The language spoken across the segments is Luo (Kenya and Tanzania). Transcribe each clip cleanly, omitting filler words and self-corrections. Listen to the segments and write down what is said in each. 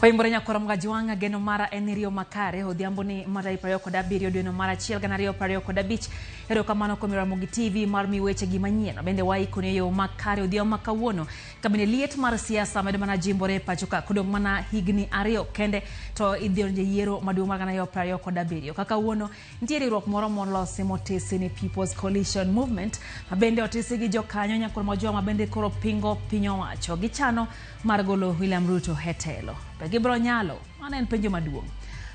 Oimbore nyakora Mgajwang'a geno mara en riyo makare odhiambo ni mar 27 dwe mar 1 2025. Erokamano kuom Ramogi TV mar mi weche gi manyien. Bende waikoni yo makare odhiambo ma kawuono. Kabende liet mar siasa medo mana jimbore pacho ka kodong' mana higni 2 kende to idhi donjo e yiero maduong' mar 2027. Kaka kawuono nitie riwruok moro molosi motisi ni People's Coalition Movement ma bende otisi gi jokanyo nyakora Mgajwang'a ma bende koro pingo piny owacho. Gichano mar golo William Ruto e telo. Be gibiro nyalo? Mano en penjo maduong'.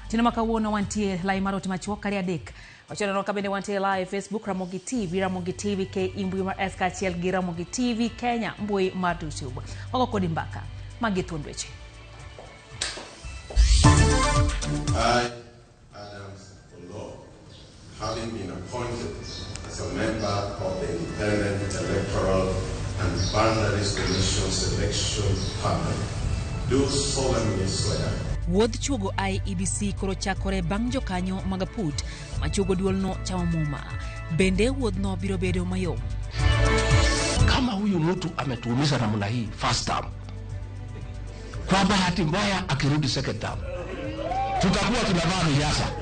Otieno ma kawuono wantie lai mar ote machuok kari 3. Wachoneno ka bende wantie live Facebook Ramogi TV, Ramogi TV KE mbui mar S kaachiel gi Ramogi TV Kenya mbui mar YouTube. Wago kodi mbaka. Magi thuond weche. I, Adams Oloo, having been appointed as a member of the Independent Electoral and Boundaries Commission Selection Panel, do solemnly swear. Wuodh chuogo IEBC koro chakore bang' jokanyo mag PUT machuogo duolno chamo muma. Bende wuodhno biro bedo mayom. Kama huyu mtu ametuumiza namna hii first term, kwa bahati mbaya akirudi second term, tutakuwa tunavaa vinyasa.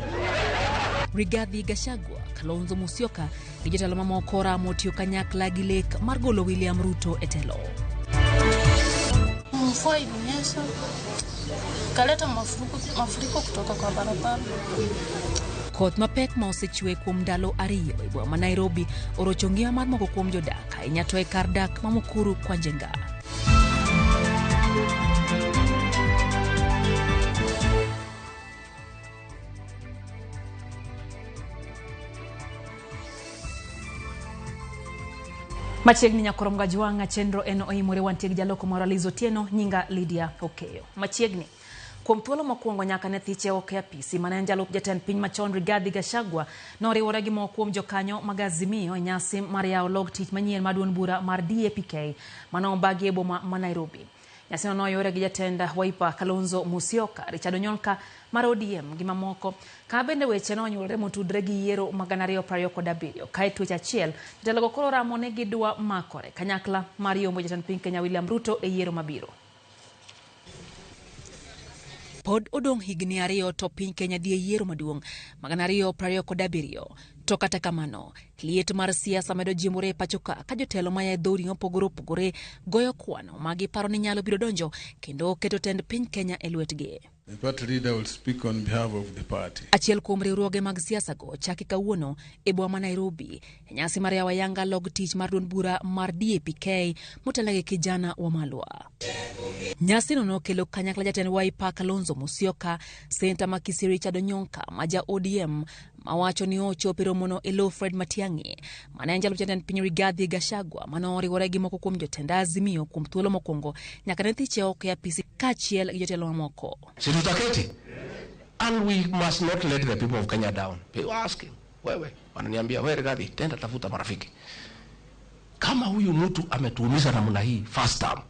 Rigathi Gachagua, Kalonzo Musyoka gi jotelo mamoko ramo tiyo kanyakla gi lek mar golo William Ruto e telo. Mvua ilinyesha kaleta mafuriko kutoka kwa barabara. Koth mapek ma osechwe kuom ndalo 2 e boma ma Nairobi orocho ngima mar moko kuom jodak ahinya to e kar dak ma Mukuru kwa Njenga. Machiegni nyakoro Mgajwang'a chenro en oimore wantie gi jaloko moro Liz Otieno nyinga Lydia Okeyo. Machiegni kuom thuolo mokwongo nyaka ne thiche ok e apisi mane en jalup jatend piny machon Rigathi Gachagua noriwore gi moko kuom jokanyo mag Azimio e nyasi mar yawo log tich manyien mar duond bura mar DAPK mane obagi e boma ma Nairobi. Nyasino noyore gi jatend Wiper Kalonzo Musyoka, Richard Onyonka mar ODM gi mamoko. Ka bende weche nonyuolre motudre gi yiero mag 2027. Kae twech achiel, jotelogo koro ramo ni gidwa makore kanyakla mar yombo jatend piny Kenya William Ruto e yiero mabiro. Pod odong' higni 2 to piny Kenya dhi e yiero maduong' mag 2027. To kata kamano, liet mar siasa medo jimbore e pacho ka jotelo maya e dhoudi mopogore opogore goyo kwano ma giparo ni nyalo biro donjo kendo keto tend piny Kenya e lwetgi. The party leader will speak on behalf of the party. Achiel kuom riwruoge mag siasa go chaki kawuono e boma ma Nairobi e nyasi mar yawo ayanga log tich mar duond bura mar DAPK motelnegi Kijana Wamalwa. Nyasino nokelo kanyakla jatend Wiper Kalonzo Musyoka, Senta ma Kisii Richard Onyonka ma ja ODM mawacho ni ochopo e romono e lo Fred Matiang'i mane en jalup jatend piny Rigathi Gachagua mane oriwore gi moko kuom jotend Azimio kuom thuolo mokwongo nyaka ne thiche oko e apisi kaachiel gi jotelo mamoko. Si tutaketi? And we must not let the people of Kenya down. They were asking, wewe, wananiambia wewe Rigathi, tenda tafuta marafiki. Kama huyu mtu ametuumiza namna hii first term,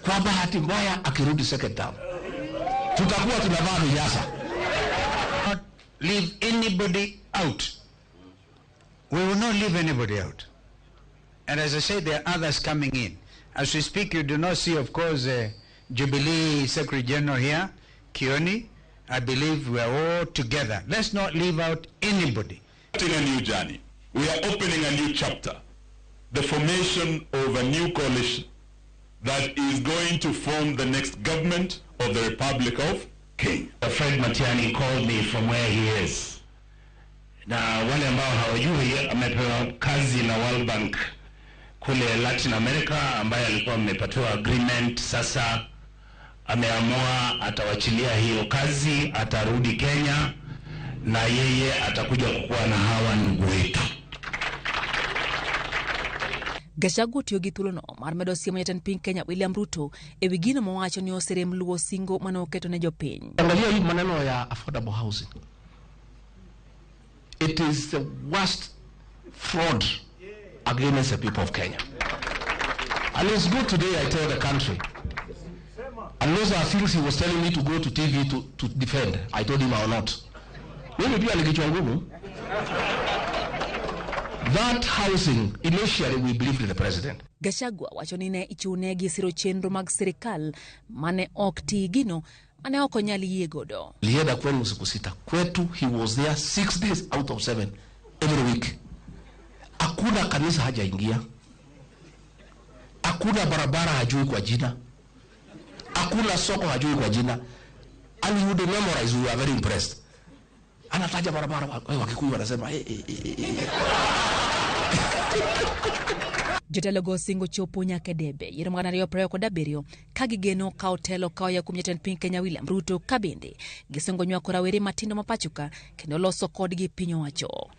kwa bahati mbaya akirudi second term, tutakuwa tunavaa vinyasa. Not leave anybody out. We will not leave anybody out. And as I said, there are others coming in. As we speak, you do not see, of course, Jubilee Secretary General here, Kioni. I believe we are all together. Let's not leave out anybody. Starting a new journey. We are opening a new chapter, the formation of a new coalition that is going to form the next government of the Republic of Kenya. Fred Matiang'i called me from where he is. Na wale ambao hawajui, amepewa kazi na World Bank kule Latin America, ambaye alikuwa amepatiwa agreement. Sasa ameamua atawachilia hiyo kazi, atarudi Kenya na yeye atakuja kukuwa na hawa ndugu wetu. Gachagua otiyo gi thuolono mar medo siemo jatend piny Kenya William Ruto e wi gino mowacho ni oserem luwo singo mane oketo ne jopiny. Angalia hii maneno ya affordable housing. It is the worst fraud against the people of Kenya. And it's good today I tell the country. And those are things he was telling me to go to TV to defend. I told him I will not. Mimi pia ni kichwa ngumu. That housing, initially we believed the president. Gachagua wacho ni ne ichune gi siro chenro mag sirikal mane ok ti gino mane ok onyal yie godo. Alienda kwenu siku 6. Kwetu he was there 6 days out of 7 every week. Hakuna kanisa hajaingia. Hakuna barabara hajui kwa jina. Hakuna soko hajui kwa jina. And he would memorize, we were very impressed. Anataja barabara, Wakikuyu wanasema eh eh eh. Jotelo go osingo chopo nyaka debe yiero mag 2027 ka gigeno kawo telo ka oya kuom jatend piny Kenya William Ruto, ka bende gisingo nywako rawere matindo ma pachoka kendo loso kodgi piny owacho.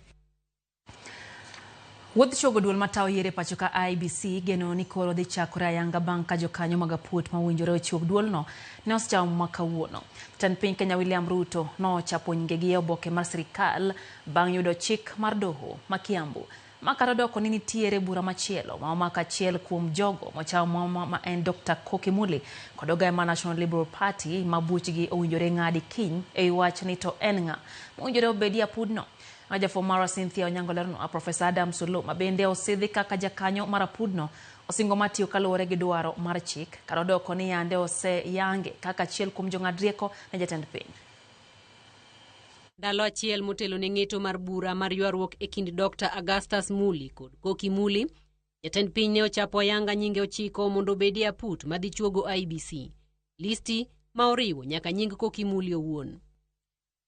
Wuodh chogo duol matayo yiero e pacho ka IEBC geno ni koro dhi chakore ayanga bang' ka jokanyo mag apuot mowinjore ochuog duolno ne osechamo ma kawuono. Jatend piny Kenya William Ruto nochapo nyingegi e oboke mar sirikal bang' yudo chik mar doho ma Kiambu. Makata doko ni nitiere bura machielo ma omako achiel kuom jogo mochamo ma en Dr. Koki Muli kod ogaye mar National Liberal Party ma buchgi owinjore ng'adi kiny ei wach ni to en ng'a mowinjore obedi apudno. Jafwambo marwa Cynthia Onyango leronwa Profesa Adams Oloo ma bende osidhi kaka jakanyo mar apudno osingo matiyo kaluwore gi dwaro mar chik kar odoko ni yande oseyange kaka achiel kuom jong'ad rieko ne jatend piny. Ndalo achiel motelo ne ng'eto mar bura mar ywaruok e kind Dr. Augustus Muli kod Koki Muli, jatend piny ne ochapo ayanga nyinge 9 mondo obedi aput madhi chuogo IEBC, listi ma oriwo nyaka nying Koki Muli owuon.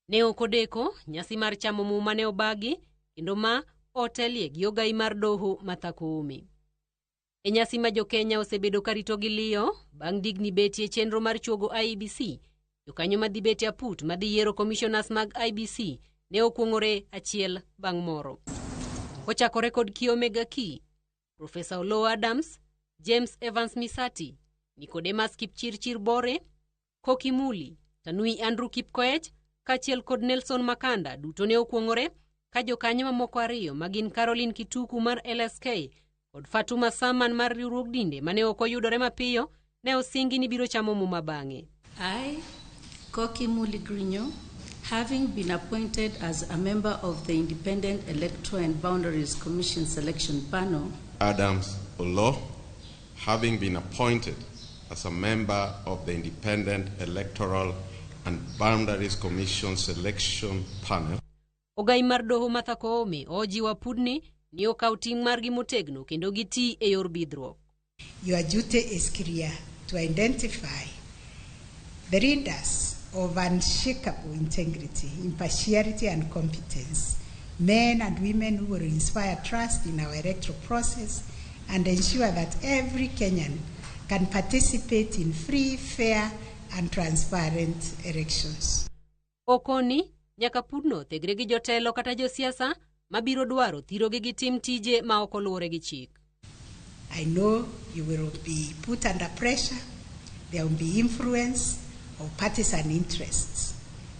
Ne ok odeko, nyasi mar chamo muma ne obagi kendo ma otelie gi ogai mar doho Martha Koome. E nyasi ma jokenya osebedo karito gi liyo bang' digni betie chenro mar chuogo IEBC, jokanyo madhi bet e aput madhi yiero commissioners mag IEBC ne okuong'ore achiel bang' moro. Kochakore kod Kiome Gaki, Profesa Oloo Adams, James Evans Misati, Nicodemus Kipchirchir Bore, Koki Muli, Tanui Andrew Kipkoech, kaachiel kod Nelson Makanda duto ne okuong'ore ka jokanyo mamoko 2 ma gin Caroline Kituku mar LSK kod Fatuma Saman mar riwruog dinde mane ok oyudore mapiyo ne osingi ni biro chamo muma bang'e. I, Koki Muli Grignon, having been appointed as a member of the Independent Electoral and Boundaries Commission Selection Panel. Adams Oloo, having been appointed as a member of the Independent Electoral and Boundaries Commission Selection Panel. Ogai mar doho Martha Koome ojiwo apudni ni okaw ting' margi motegno kendo giti e yor bidhruok. Your duty is clear to identify the leaders of unshakable integrity, impartiality and competence, men and women who will inspire trust in our electoral process and ensure that every Kenyan can participate in free, fair and transparent elections. Okoni nyaka pudno thegre gi jotelo kata josiasa mabiro dwaro thirogi gi tim tije ma ok oluwore gi chik. I know you will be put under pressure. There will be influence of partisan interests.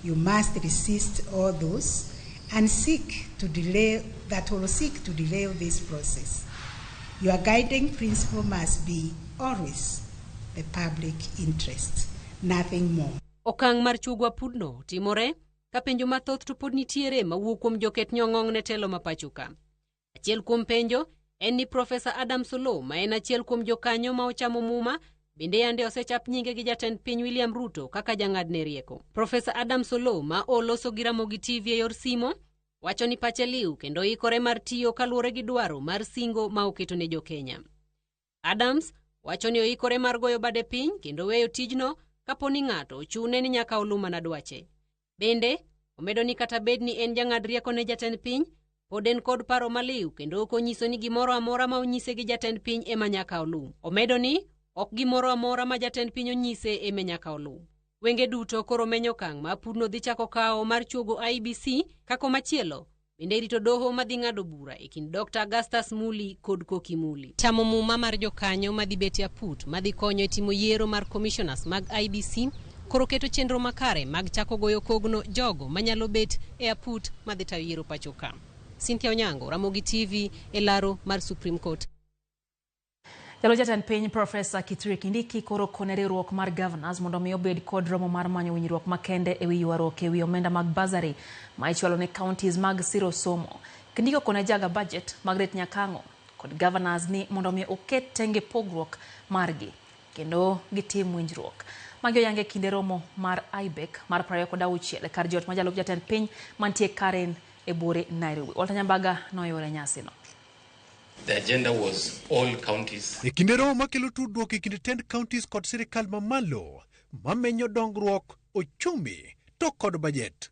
You must resist all those and seek to delay that will seek to delay this process. Your guiding principle must be always the public interest, nothing more. Okang' mar chuogo apudno timore ka penjo mathoth to pod nitiere mawuok kuom joket nyong'ong' ne telo ma pacho ka. Achiel kuom penjo en ni Profesa Adams Oloo ma en achiel kuom jokanyo ma ochamo muma bende yande osechap nyinge gi jatend piny William Ruto kaka jang'adne rieko. Profesa Adams Oloo ma oloso gi Ramogi TV e yor simo wacho ni pache liw kendo ikore mar tiyo kaluwore gi dwaro mar singo ma oketo ne jokenya. Adams wacho ni oikore mar goyo bade piny kendo weyo tijno kapo ni ng'ato ochune ni nyaka oluw mana dwache. Bende omedo ni kata bed ni en jang'ad rieko ne jatend piny, pod en kod paro maliw kendo ok onyiso ni gimoro amora ma onyise gi jatend piny ema nyaka oluw. Omedo ni ok gimoro amora ma jatend piny onyise ema nyaka oluw. Wenge duto koro menyo okang' ma apudno dhi chako kawo mar chuogo IEBC kako machielo bende irito doho madhi ng'ado bura e kind Dr. Augustus Muli kod Koki Muli. Chamo muma mar jokanyo madhi bet e aput madhi konyo e timo yiero mar commissioners mag IEBC koro keto chenro makare mag chako goyo kogno jogo manyalo bet e aput madhi tayo yiero pacho ka. Cynthia Onyango, Ramogi TV e laro mar Supreme Court. Jalo jatend piny Profesa Kithure Kindiki koro kone riwruok mar governors mondo mi obed kod romo mar manyo winjruok makende ewi ywaruok ewi omenda mag bursary ma ichwalo ne counties mag siro somo. Kindiki okone jaga budget Margaret Nyakang'o kod governors ni mondo mi oket tenge pogruok margi kendo gitim winjruok. Magi oyange kinde romo mar IBEC mar 26 kar jot ma jalup jatend piny mantie Karen e buore Nairobi. Walter Nyambaga noyuore nyasino. The agenda was all counties. E kinde romo makelo tudruok e kind tend counties kod sirikal mamalo mamenyo dongruok, ochumi to kod bajet.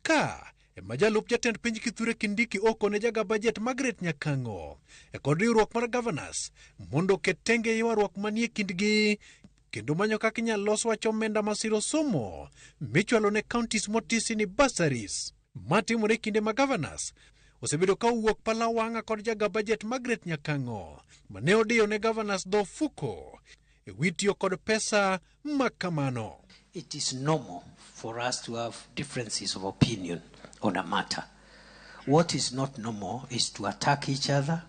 Ka ema jalup jatend piny Kithure Kindiki okone jaga bajet Margaret Nyakang'o e kod riwruok mar governors mondo oket tenge ywaruok manie kindgi kendo manyo kaka inyalo los wach omenda masiro somo michwalo ne counties motisi ni bursaries. Matimore kinde ma governors osebedo ka owuok pala wang'a kod jaga bajet Margaret Nyakang'o mane odiyo ne governors dho fuko e wi tiyo kod pesa ma kamano. It is normal for us to have differences of opinion on a matter. What is not normal is to attack each other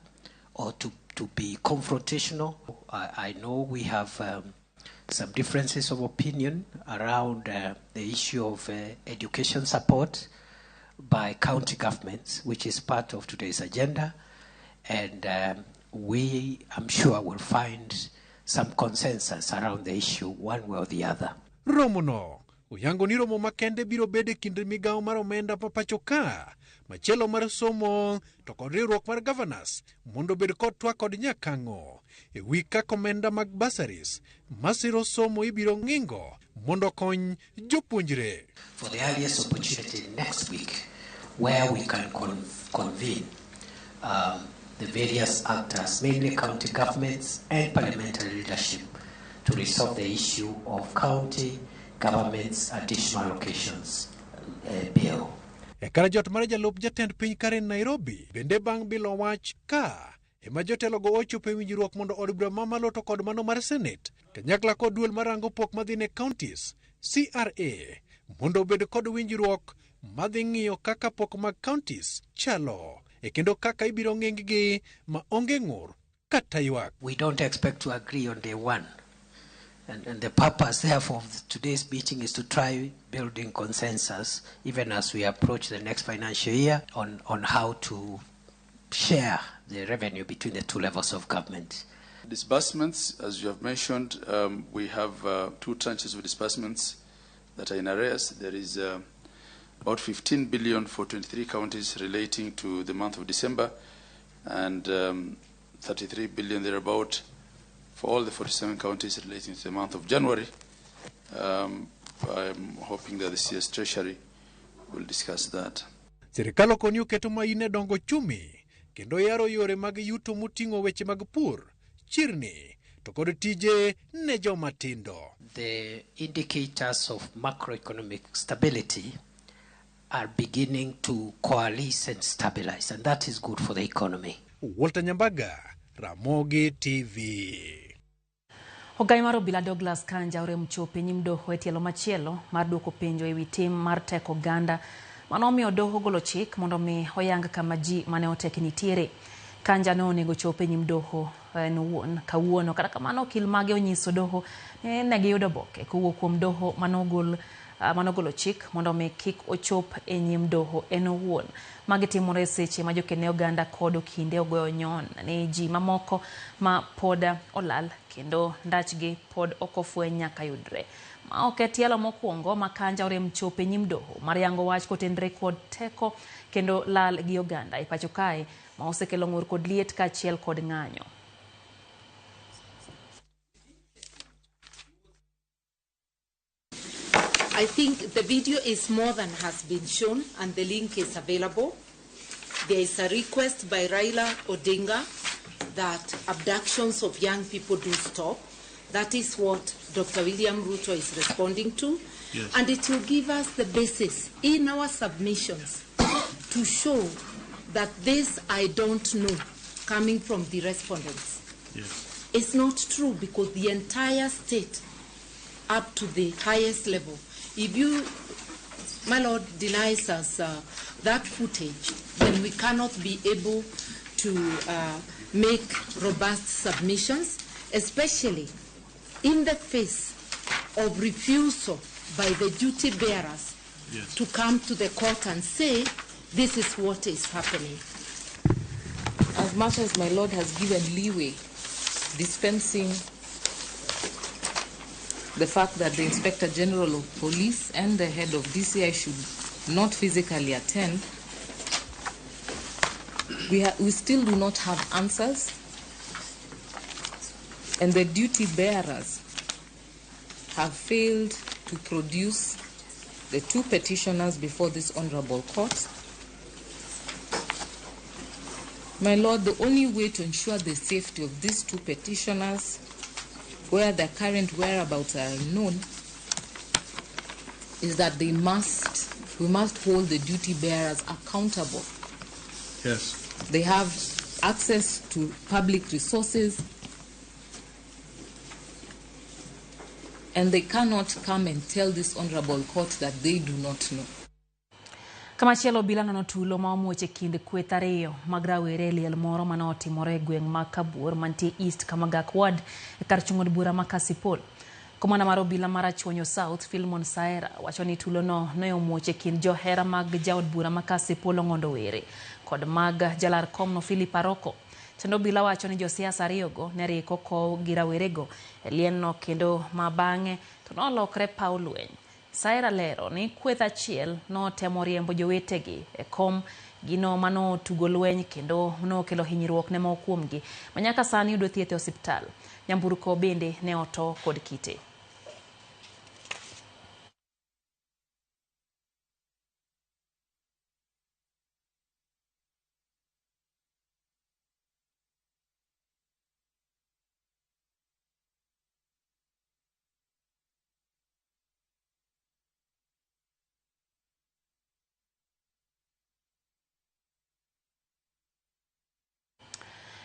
or to be confrontational. I know we have some differences of opinion around the issue of education support by county governments, which is part of today's agenda, and we, I'm sure, will find some consensus around the issue one way or the other. Romono oyango ni romo makende biro bedo e kind migawo mar omenda ma pacho ka, machielo mar somo to kod riwruok mar governors mondo obed kod twak kod Nyakang'o e wi kaka omenda mag bursaries masiro somo ibiro ng'ingo mondo okony jopuonjre. For the earliest opportunity next week where we can convene the various actors, mainly county governments and parliamentary leadership, to resolve the issue of county government's additional allocations bill. E kar jot mar jalup jatend piny Karen Nairobi bende bang' bilo wach ka ema jotelogo ochopo e winjruok mondo od bura mamalo to kod mano mar Senate kanyakla kod duol marango pok madhi ne counties CRA mondo obed kod winjruok madhi ng'iyo kaka pok mag counties chalo e kendo kaka ibiro ng'ing-gi ma onge ng'ur kata ywak. We don't expect to agree on day one. And the purpose, therefore, of today's meeting is to try building consensus, even as we approach the next financial year, on how to share the revenue between the two levels of government. Disbursements, as you have mentioned, we have two tranches of disbursements that are in arrears. There is about 15 billion for 23 counties relating to the month of December, and 33 billion thereabout for all the 47 counties relating to the month of January. I'm hoping that the CS Treasury will discuss that. Sirikal okoni oketo maine dongo ochumi kendo yaro yore mag yuto moting'o weche mag pur, chirni to kod tije ne joma tindo. The indicators of macroeconomic stability are beginning to coalesce and stabilize, and that is good for the economy. Walter Nyambaga, Ramogi TV. Ogai mar obila Douglas Kanja orem chopo e nyim doho e tielo machielo mar duoko penjo ewi tim mar teko oganda mano omiyo doho golo chik mondo mi oyang kama ji mane oteki nitiere. Kanja ne onego chop e nyim doho en owuon kawuono, kata kamano okil mage onyiso doho ni ne giyudo oboke kowuok kuom doho manogolo chik mondo mi kik ochop e nyim doho en owuon. Magi timore seche ma jokene oganda kod okinde ogoyo nyon ni ji mamoko ma pod olal kendo ndachgi pod ok ofweny nyaka yudre. Ma ok e tielo mokwongo ma Kanja orem chopo e nyim doho mar yango wach kotenre kod teko kendo lal gi oganda e pacho kae ma osekelo ng'ur kod liet kaachiel kod ng'anyo. I think the video is more than has been shown, and the link is available. There is a request by Raila Odinga that abductions of young people do stop. That is what Dr. William Ruto is responding to. Yes. And it will give us the basis in our submissions to show that this I don't know coming from the respondents. Yes. It's not true, because the entire state up to the highest level, if you, my lord, denies us that footage, then we cannot be able to make robust submissions, especially in the face of refusal by the duty bearers Yes. to come to the court and say, this is what is happening. much as my Lord has given leeway, dispensing the fact that the Inspector General of Police and the head of DCI should not physically attend, we still do not have answers, and the duty bearers have failed to produce the two petitioners before this honorable court. My Lord, the only way to ensure the safety of these two petitioners, where their current whereabouts are unknown, is that we must hold the duty bearers accountable. Yes. They have access to public resources, and they cannot come and tell this honorable court that they do not know. Kamachielo obila nono tulo ma omuoch e kind kweth ariyo mag rawere e liel moro mane otimore e gweng' ma Kabuor mantie East Kamagak Ward e kar chung' od bura ma Kasipul. Komanda mar obila mar Rachuonyo South, Philemon Saera, wacho ni tulono ne omuoch e kind johera mag jaod bura ma Kasipul Ong'ondo Were kod mag jalar komno Philip Aroko. Tend obila wacho ni josiasa ariyogo ne rieko kow gi rawerego e lienno kendo ma bang'e to nolokre paw lweny. Saera lero ni kweth achiel notemo riembo jowetegi e kom gino manotugo lweny kendo nokelo hinyruok ne moko kuomgi ma nyaka sani yudo thieth e osiptal. Nyamburko bende ne oto kod kite.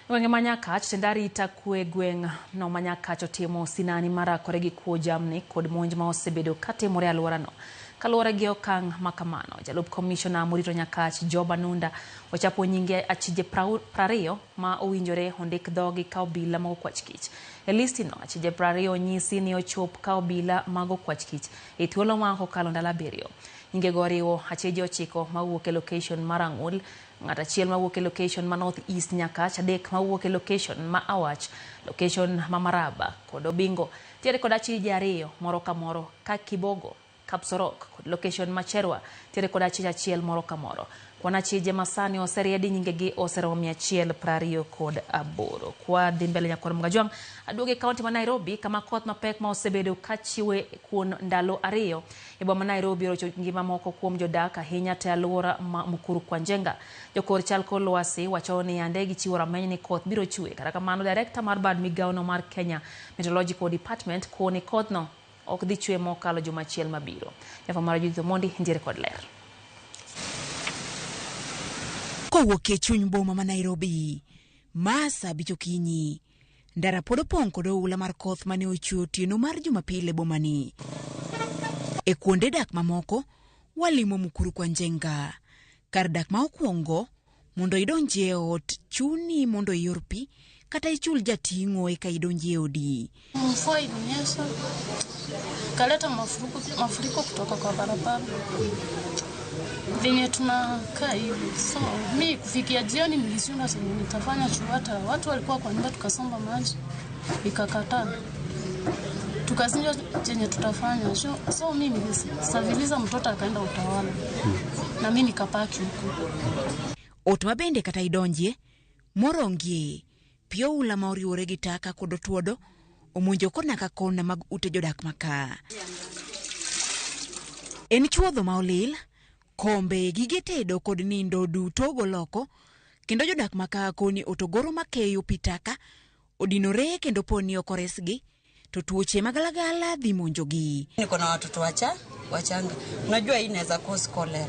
Gwenge ma Nyakach, tend arita kwe gweng' no ma Nyakach otimo sinani marakore gi kuo jamni kod monj ma osebedo katimore e alworano. Kaluwore gi okang' ma kamano, jalup komishona morito Nyakach Job Anunda ochapo nyinge achije 20 ma owinjore ondik dhogi ka obila mag okwach kich. E listino, achije 20 onyisi ni ochop ka obila mag okwach kich e thuolo ma ok okalo ndalo 7. Nyingego oriwo achije 9 mawuok e location mar Ang'ul, ng'at achiel mawuok e location ma North East Nyakach, 3 mawuok e location ma Awach, location ma Maraba kod Obingo. Tiere kod achije 2 moro ka moro ka Kibogo, Kapsorok kod location ma Cherwa tiere kod achich achiel moro ka moro. Kwan achije masani oseriedi nyingegi oseromo 128. Kwa dhi mbele nyakwar Mgajwang', aduogo e kaunti ma Nairobi kama koth mapek ma osebedo kachiwe kuom ndalo 2 e boma ma Nairobi orocho ngima moko kuom jodak ahinya te alwora ma Mukuru kwa Njenga. Jokor chal kor lwasi wacho ni yande gichiwo rameny ni koth biro chwe. Kata kamano, direkta mar bad migawono mar Kenya Meteorological Department koni kothno ok dhi chwe mokalo juma achiel mabiro. Jafwambo mar Judith Omondi nitiere kod ler. Kowuok e chuny boma ma Nairobi, ma saa 5 okinyi, ndara pod opong' kod oula mar koth mane ochwe otieno mar Jumapil e bomani. E kuonde dak mamoko, walimo Mukuru kwa Njenga. Kar dak ma okwongo, mondo idonji e ot, chuni mondo ior pi kata ichul jating'o eka idonji e odi. Mvua ilinyesha kaleta mafuriko kutoka kwa barabara venye tunakaa hivi. So mi kufikia jioni nilishindwa chenye nitafanya juu hata watu walikuwa kwa nyumba, tukasomba maji ikakataa, tukashindwa chenye tutafanya. So mi nilisaviliza mtoto akaenda Utawala na mi nikapaki huko. Ot mabende kata idonjie morongie pi oula ma oriwore gi taka kod otuodo omonjo kona ka kona mag ute jodak maka. En chuodho ma olil, kombe, gige tedo kod nindo duto goloko, kendo jodak maka koni otogoro makeyo pi taka odinore kendo poni ok oresgi to tuoche magalagala dhi monjogi. Niko na watoto wachanga. Unajua hii inaweza cause cholera.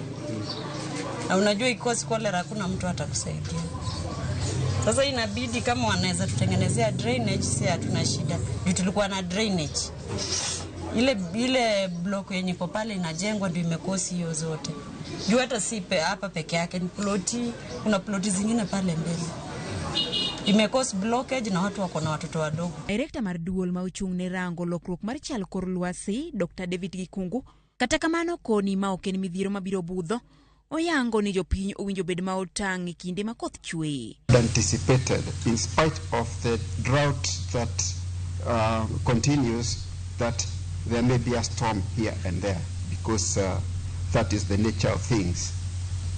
Na unajua hii cause cholera hakuna mtu atakusaidia. Sasa inabidi kama wanaweza tutengenezea drainage, si hatuna shida. Juu tulikuwa na drainage. Ile block yenye iko pale inajengwa ndio imekosi hiyo zote. Juu hata si hapa peke yake ni ploti, kuna ploti zingine pale mbele. Imekosi blockage na watu wako na watoto wadogo. Director mar duol ma ochung' ne rango lokruok mar chal kor lwasi, Dr. David Gikungu, kata kamano koni ma ok en midhiero mabiro budho, Oyango ni jopiny owinjo bed ma otang' e kinde ma koth chwe. Anticipated, in spite of the drought that continues, that there may be a storm here and there, because that is the nature of things.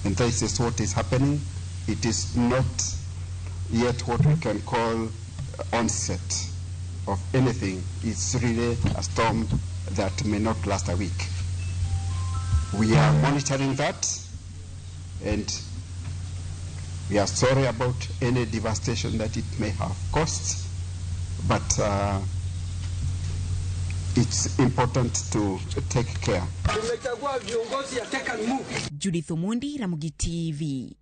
And this is what is happening. It is not yet what we can call onset of anything. It's really a storm that may not last a week. We are monitoring that, and we are sorry about any devastation that it may have caused, but it's important to take care. Judith Omondi, Ramogi TV.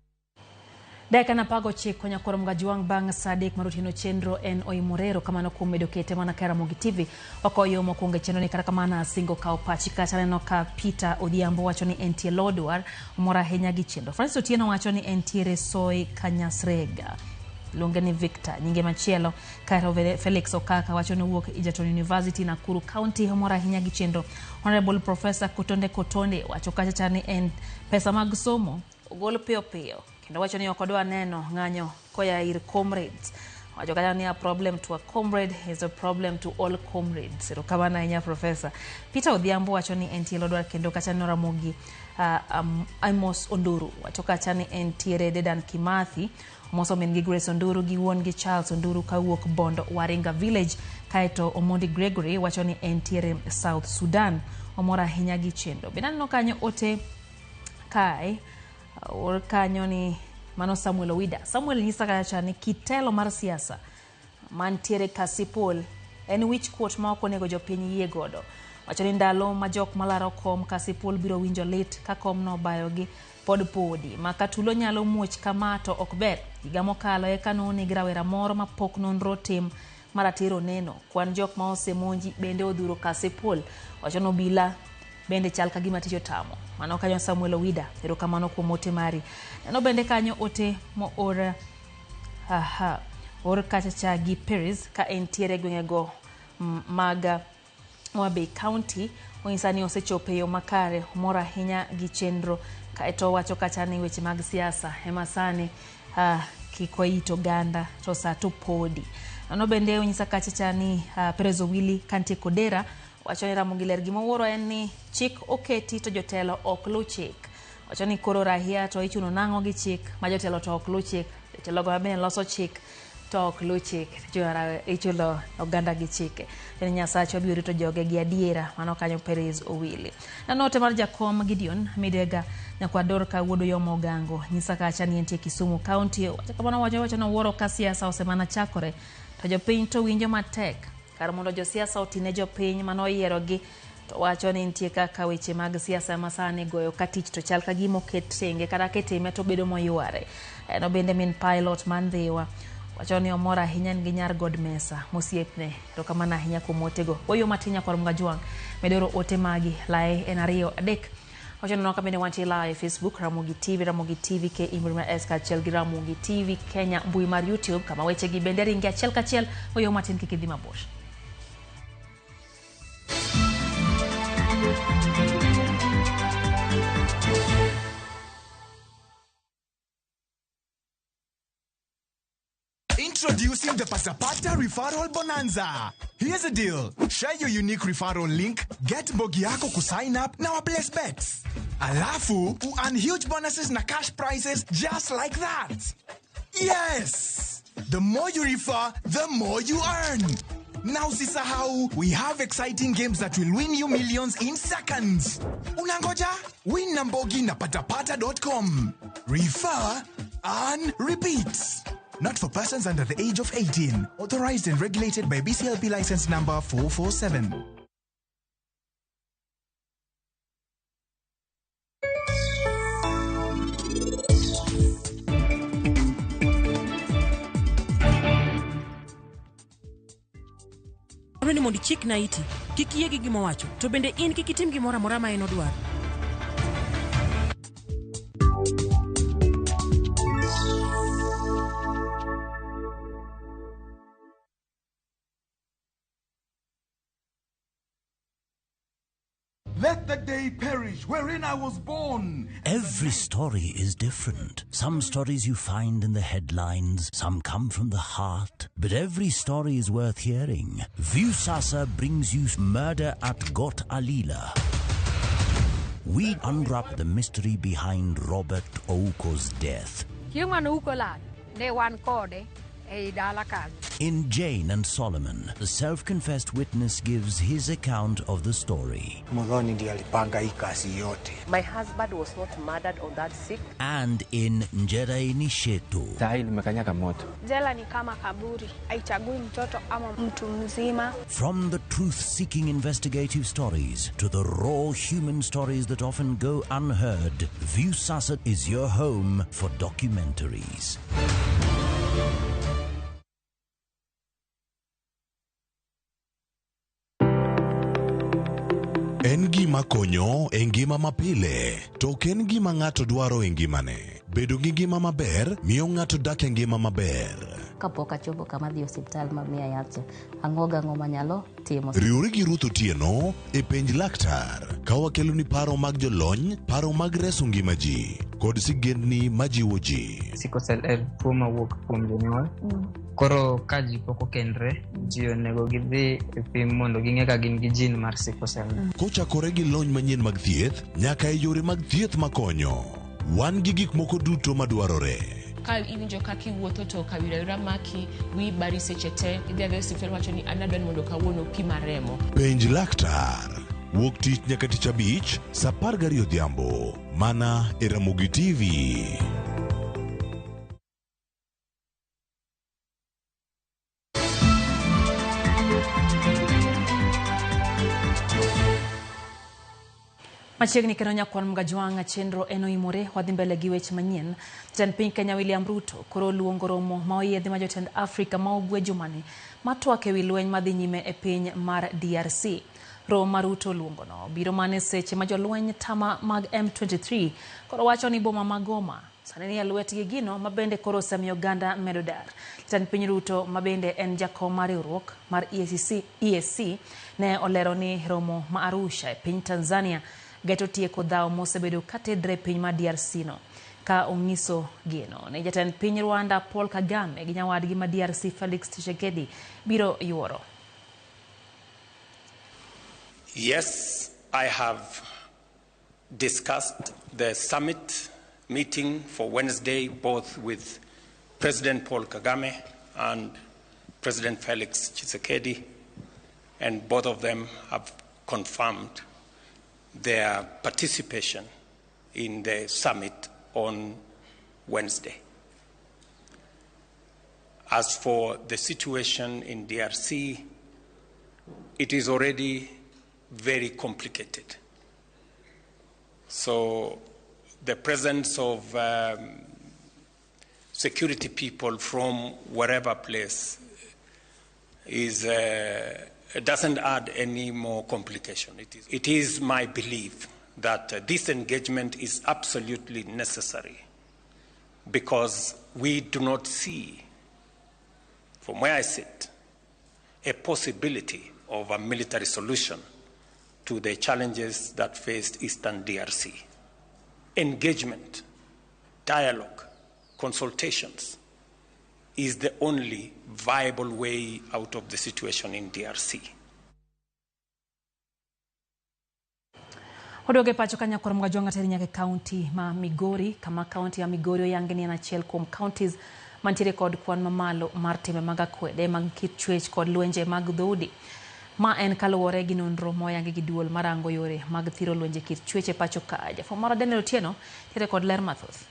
Dakika na pago chiko nyakoro mgajuang bang' sa 3 mar otieno chenro en oimorero kamano kuom medo kete mana ka Ramogi TV wakoyo mokwongo e chenro ni kata kamano asingo kawo pachi kacha aneno ka Peter Odhiambo wacho ni entie Lodwar omor ahinya gi chenro. Francis Otieno wacho ni entiere Soi Kanyasrega luonge ni Victor. Nyinge machielo Kairo Felix Okaka wacho ni owuok Egerton University Nakuru County omor ahinya gi chenro. Honorable Professor Kotonde Kotonde wacho kacha cha ni en pesa mag somo ogol piyo piyo kendo wacho ni ok odwa neno ng'anyo koya ir comrades. Wacho kacha ni a problem to a comrade is a problem to all comrades. Erokamano ahinya Professor. Peter Odhiambo wacho ni entie Lodwar kendo kacha ni Ramogi Amos Onduru wacho kacha ni entiere Dedan Kimathi omoso min gi Grace Onduru gi wuon gi Charles Onduru kawuok Bondo Waringa Village. Kaeto Omondi Gregory wacho ni entiere South Sudan omor ahinya gi chenro. Bende aneno kanyo ote kae or kanyo ni mano Samuel Owida. Samuel nyisa kacha ni kitelo mar siasa mantiere Kasipul en wich kuot ma ok onego jopiny yie godo. Wacho ni ndalo ma jok malaro kom Kasipul biro winjo lit ka komno obayogi pod podi. Ma katulo nyalo muoch kama to ok ber. Higa mokalo eka noneg rawera moro ma pok nonro tim maratiro neno. Kwan jok ma osemonji bende odhuro Kasipul. Wacho ni obila bende chal ka gima tich otamo. Mano kanyo Samuel Owida, erokamano kuom ote mari. Neno bende kanyo ote moor or kacha cha gi Paris ka entiere gwengego mag Homa Bay County onyisa ni osechopo e yo makare, omor ahinya gi chenro. Kaeto wacho kacha ni weche mag siasa ema sani kik wait oganda to sa to podi. Nano bende onyisa kacha cha ni Perez Owili kantie Kodera wacho ni Ramogi ler gima wuoro en ni chik oketi to jotelo ok luw chik. Wacho ni koro rahia to ichuno nang'o gi chik ma jotelo to ok luw chik. Jotelo go bende loso chik to ok luw chik. Ichulo oganda gi chike. En Nyasacho biro rito joge gi adiera. Mano kanyo Perez Owili. Nano ote mar jakom Gideon Midega nyakwa Dorka wuod Oyomo Ogango nyisa kacha ni entie Kisumu County. Wacho kamano wacho ni wuoro ka siasa osemana chakore to jopiny to winjo matek. Kar mondo josiasa otine jopiny manoyierogi to wacho ni nitie kaka weche mag siasa ma sani goyo ka tich to chal ka gima oket tenge kata kitime to bedo moyware. En bende min pilot man Ndhiwa wacho ni omor ahinya gi nyar God Mesa mosiepne. Erokamano ahinya kuom otego. Wayo matin nyakwar Mgajwang' medoro ote magi lae en 2 3. Wacho neno ka bende wantie live Facebook Ramogi TV, Ramogi TV KE mbui mar S kaachiel gi Ramogi TV Kenya mbui mar YouTube kama wechegi bende ringe achiel kachiel. Wayo matin kik idhi mabor. Introducing the Pasapata Referral Bonanza. Here's the deal. Share your unique referral link, get mbogi yako kusign up na waplace bets. Alafu, earn huge bonuses na cash prizes just like that. Yes! The more you refer, the more you earn. Now usisahau, we have exciting games that will win you millions in seconds. Unangoja? Win na mbogi na patapata.com. Refer, earn, repeat. Not for persons under the age of 18. Authorized and regulated by BCLP license number 447. Ni mondo ichik na iti, kik iyie gi gima owacho, to bende in kik itim gimoro amora ma en odwaro. Let the day perish wherein I was born. Every story is different. Some stories you find in the headlines, some come from the heart. But every story is worth hearing. Viusasa brings you Murder at Got Alila. We unwrap the mystery behind Robert Ouko's death. Chieng' mane Ouko lal, ne wan kode ei dala kanyo. In Jane and Solomon, the self-confessed witness gives his account of the story. Muthoni ndiye alipanga hii kazi yote. My husband was not murdered on that sick. And in Njeraini Shetu. Sahi limekanyaga moto. Jela ni kama kaburi, haichagui mtoto ama mtu mzima. From the truth-seeking investigative stories to the raw human stories that often go unheard, Viusasa is your home for documentaries. En gima konyo e ngima mapile, to ok en gima ng'ato dwaro e ngimane. Bedo gi ngima maber miyo ng'ato dak e ngima maber. Kapok achopo kama dhi osiptal mamiya yath cha, ang'o gang'o manyalo timo. Riwri gi Ruth Otieno e Penj Laktar ka wakeloni paro mag jolony, paro mag reso ngima ji kod sigendni majiwo ji. Sickle cell en tuo mawuok kuom jonyuol. Koro ka ji pok okendre, ji onego gidhi e pim mondo ging'e ka gin gi gene mar sickle cell. Kochakore gi lony manyien mag thieth nyaka e yore mag thieth makonyo. Wan gi gik moko duto madwarore. Ka iwinjo kaka iwuotho to kawira maki, wiyi bari seche te, idhi adhiya e osiptal wacho ni an adwa ni mondo kawuono pima remo. Penj Laktar. Wuok tich nyaka tich abich, saa 12 odhiambo. Mana e Ramogi TV. Machiegni kendo nyakwan Mgajwang' chenro en oimore wadhi mbele gi weche manyien. Jatend piny Kenya William Ruto koro luongo romo ma oyiedhi ma jotend Afrika ma ugwe jumani matwak ewi lweny madhi nyime e piny mar DRC. Romo ma Ruto luongono biro mana e seche ma jolweny tama mag M23 koro wacho ni boma ma Goma sani ni e lwetgi gino ma bende koro osemiyo oganda medo dar. Jatend piny Ruto ma bende en jakom mar riwruok mar EAC ne olero ni romo ma Arusha e piny Tanzania geto tieko dhawo mosebedo katedre piny mar DRC no ka onyiso geno ne jatend piny Rwanda Paul Kagame gi nyawadgi ma DRC Felix Tshisekedi biro yuoro. Yes, I have discussed the summit meeting for Wednesday both with President Paul Kagame and President Felix Tshisekedi, and both of them have confirmed their participation in the summit on Wednesday. As for the situation in DRC, it is already very complicated. So the presence of security people from wherever place is doesn't add any more complication. It is my belief that this engagement is absolutely necessary because we do not see, from where I sit, a possibility of a military solution to the challenges that faced Eastern DRC. Engagement, dialogue, consultations is the only viable way out of the situation in DRC. Odoge pacho ka nyakwar Mgajwang' ateri nyaka e kaunti ma Migori, kama kaunti ya Migori oyangi ni en achiel kuom counties mantiere kod kwan mamalo mar timbe mag akwede mag kit chwech kod lwenje mag dhoudi. Ma en kaluwore gi nonro moyangi gi duol marango yore mag thiro lwenje kit chwech e pacho ka. Jafwambo marwa Daniel Otieno nitiere kod ler mathoth.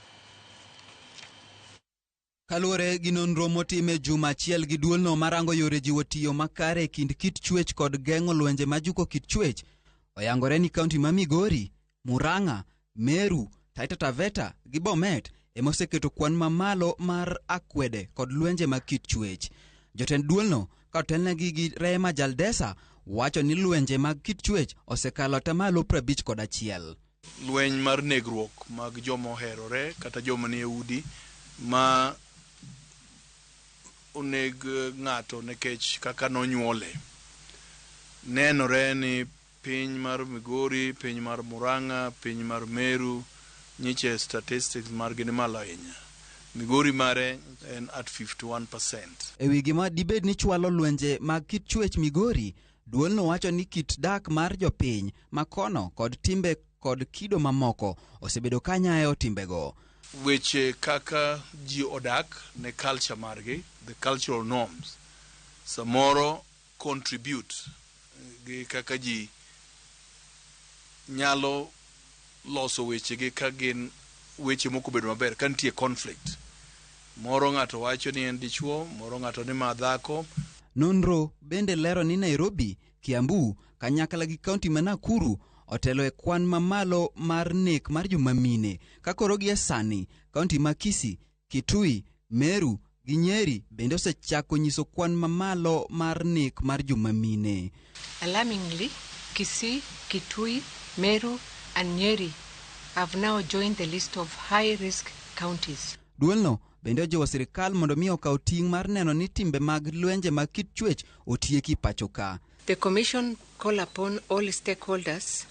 Kaluwore gi nonro motim e juma achiel gi duolno marango yore jiwo tiyo makare e kind kit chwech kod geng'o lwenje majuko kit chwech, oyangore ni kaunti ma Migori, Murang'a, Meru, Taita Taveta gi Bomet ema oseketo kwan mamalo mar akwede kod lwenje mag kit chwech. Jotend duolno ka otelnegi gi Rehema Jaldesa wacho ni lwenje mag kit chwech osekalo atamalo 51. Lweny mar negruok mag joma oherore kata joma nie udi ma oneg ng'ato nikech kaka nonyuole nenore ni Piny mar Migori, piny mar Murang'a, piny mar Meru, nyiche statistics margi ni malo ahinya. Migori mare en at 51%. E wi gima dibed ni chwalo lwenje mag kit chwech Migori, duolno wacho ni kit dak mar jopiny makono kod timbe kod kido mamoko osebedo ka nyayo timbego. Weche kaka ji odak ne culture margi, the cultural norms, samoro contribute gi kaka ji nyalo loso wechegi ka gin weche mok obedo maber, ka nitie conflict. Moro ng'ato wacho ni en dichuo, moro ng'ato ni ma dhako. Nonro bende lero ni Nairobi, Kiambu, kanyakla gi kaunti ma Nakuru otelo e kwan mamalo mar nek mar joma mine. Ka koro gie sani, kaunti ma Kisii, Kitui, Meru gi Nyeri bende osechako nyiso kwan mamalo mar nek mar joma mine. Alarmingly, Kisii, Kitui, Meru and Nyeri have now joined the list of high-risk counties. Duolno bende ojiwo sirikal mondo mi okaw ting' mar neno ni timbe mag lwenje mag kit chwech otieki pacho ka. The Commission call upon all stakeholders,